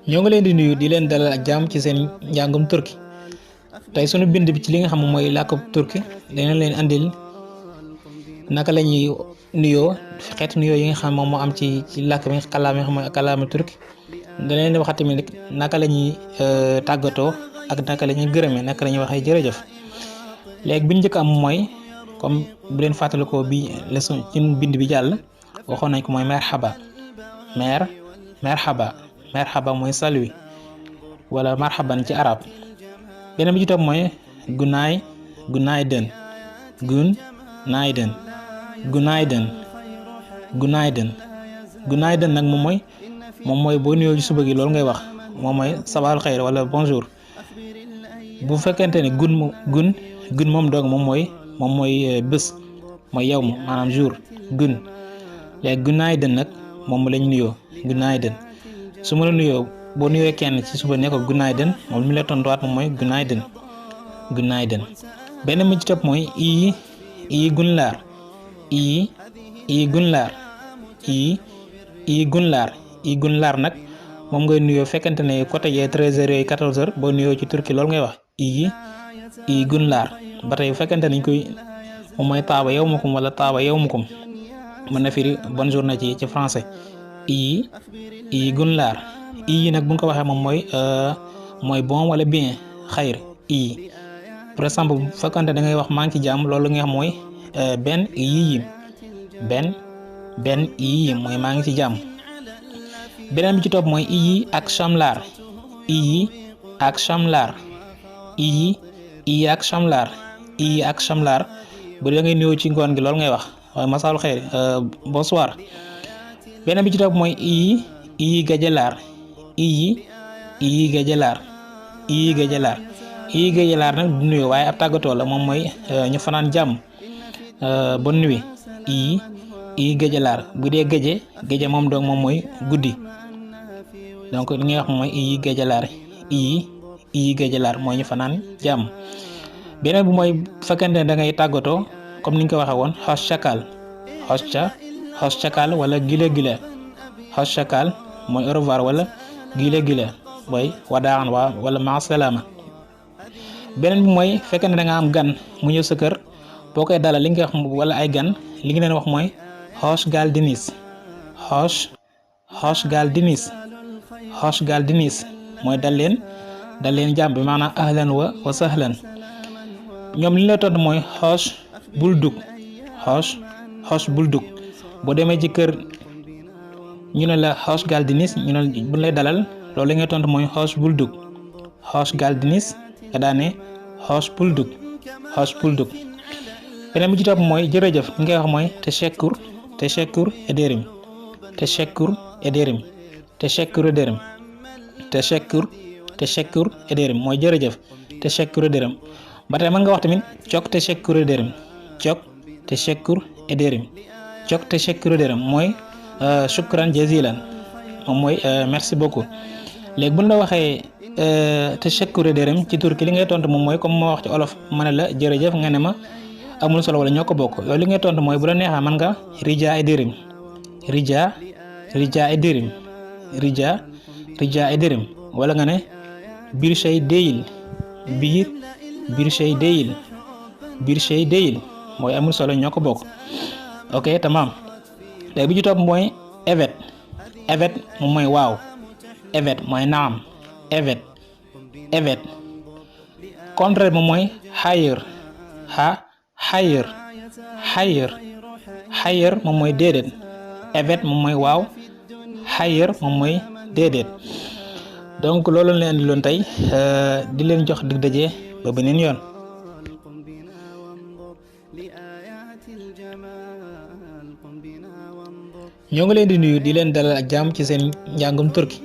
ñoo ngi leen di nuyu di leen dalal ak jàmm ci seen njàngum turki tey sunu bind bi ci li nga xam mooy làkkub turki dina leen andil naka la ñuy nuyoo xeetu nuyoo yi nga xam moom moo am ci làkk bi kàllaama yi nga xam mooy kàllaama turki dina leen wax tamit naka la ñuy tàggatoo ak naka la ñuy gërëmee naka la ñuy waxee jërëjëf léegi bi ñu njëkk am mooy comme bu leen fàttalikoo bi leçon ci bind bi jàll waxoon nañ ko mooy merhaba merhaba mooy salut wala marhaban ci arab beneen bi ci topp mooy gunaayden nag moom mooy boo nuyoo ci suba gi loolu ngay wax moom mooy sabahul xayr wala bonjour. bu fekkente ne gun moom doog moom mooy bés mooy yow ma maanaam jour gun léegi gunaayden nag moom lañ nuyoo gunaayden su ma la nuyoo boo nuyoo kenn ci suba ne ko gunaayden moom mi la tontuwaat moom mooy gunaayden benn mi ci topp mooy iyi gunlaar nag moom ngay nuyoo fekkente ne côté yee 13h yooyu 14h boo nuyoo ci turki loolu ngay wax iyi gunlaar ba tey bu fekkente nañ koy moom mooy taaba yow mukum wala taaba yow mukum mën na firi bonne journée ci français iyi gunlaar iyi nag bu nga ko waxee moom mooy bon wala bien xayr iyi par exemple bu fekkente da ngay wax maa ngi ci jàmm loolu nga xam mooy benn iyiyim mooy maa ngi ci jàmm. beneen bi ci topp mooy iyi ak chamlar bu da ngay nuyoo ci ngoon gi loolu ngay wax waaye masal xeyr bonsoir. beneen bi ci topp mooy iyi gajalaar nag du nuyoo waaye ab tàggatoo la moom mooy ñu fanaan jàmm bonne nuit iyi gajalaar bu dee géje moom donc moom mooy guddi donc li ngay wax mooy iyi gajalaar mooy ñu fanaan jàmm. beneen bu mooy fekkente ne da ngay tàggatoo comme ni ñu ko waxee woon hoşçakal wala gile hoşçakal mooy au revoir wala gile mooy wadaan wala ma salaama. beneen bi mooy fekkente ne da nga am gan mu ñëw sa kër boo koy dalal li nga wax wala ay gan li nga leen wax mooy hoş geldiniz mooy dal leen jàmm bi maanaam ahlan wa sahlan. ñoom li la tontu mooy hoş bulduk boo demee ci kër ñu ne la hoş geldiniz ñu ne bu lay dalal loolu li ngay tontu mooy hoş geldiniz nga daane hoş bulduk. beneen bi ci topp mooy jërëjëf li ngay wax mooy teşekkür ederim mooy jërëjëf teşekkür ederim. ba tey mën nga wax tamit çok teşekkür ederim mooy shukran jazilan moom mooy merci beaucoup. léegi bu ñu la waxee teşekkür ederim ci turki li ngay tontu moom mooy comme ma wax ci olof ma ne la jërëjëf nga ne ma amul solo wala ñoo ko bokk loolu li ngay tontu mooy bu la neexee mën nga rica ederim wala nga ne bir şey değil mooy amul solo ñoo ko bokk. ok tamam léegi bi ci topp mooy evet moom mooy waaw evet mooy naam evet contraire moom mooy hayır moom mooy déedéet evet moom mooy waaw hayır moom mooy déedéet. donc loolu leen di loon tey di leen jox dig daje ba beneen yoon. ñoo ngi leen di nuyu di leen dalal ak jàmm ci seen njàngum turki